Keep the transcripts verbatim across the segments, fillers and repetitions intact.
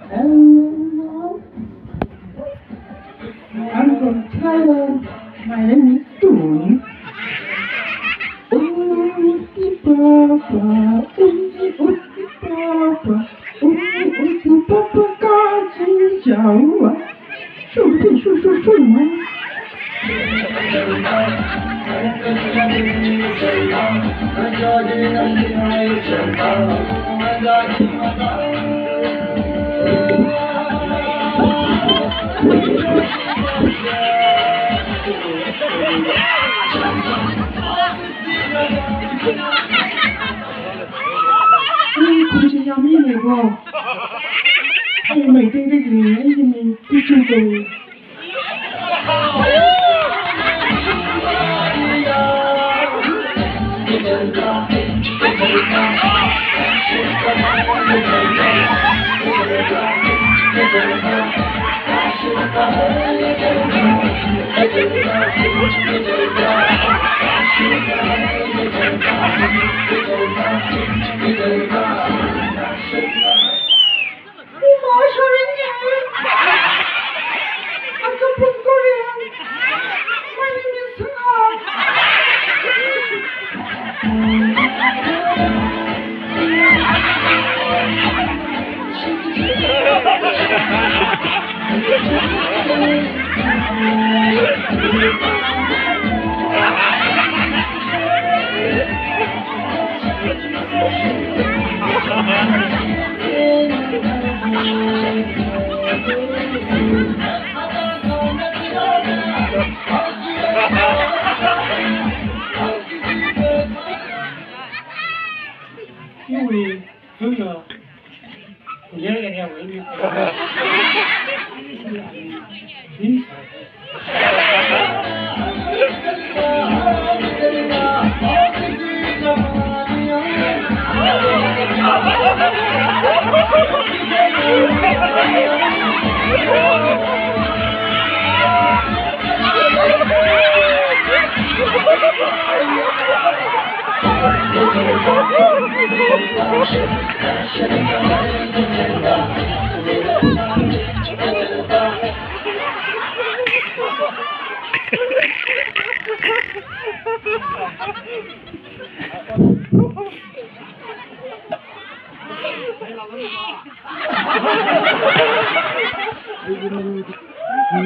Hello. I'm from Thailand. My name is Tun. Uti papa, uti, uti papa, uti, uti papa, kaji jawa. Shu, shu, shu, shu, shu. Ui, khunchi yami ne bo. Ai, mai ting ting ne, ai, ni mi, tu chu ko.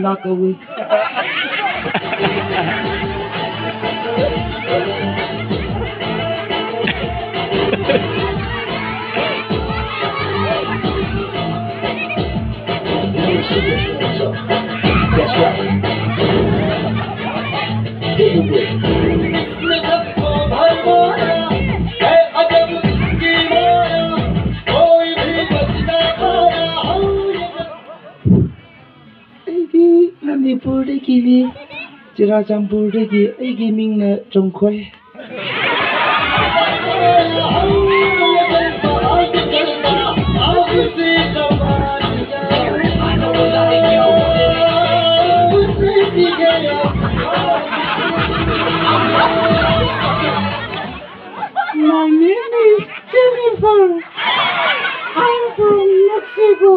Knock a week. That's right. Here we go. ꯑꯩꯗꯤ ꯃꯅꯤꯄꯨꯔꯗꯒꯤꯅꯤ, ꯆꯨꯔꯥꯆꯥꯟꯄꯨꯔꯗꯒꯤ꯫ ꯑꯩꯒꯤ ꯃꯤꯡꯅ ꯆꯣꯡꯈꯣꯏ꯫ My name is Jennifer. I'm from Mexico.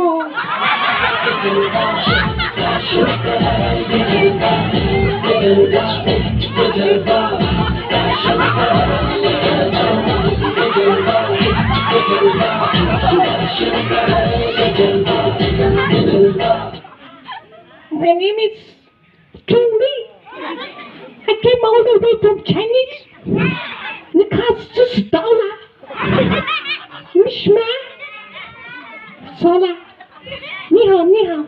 My name is Chun-Li. I came all the way from Chinese. Nikas just dollar. Mishma. Sola. Ni hao, ni hao.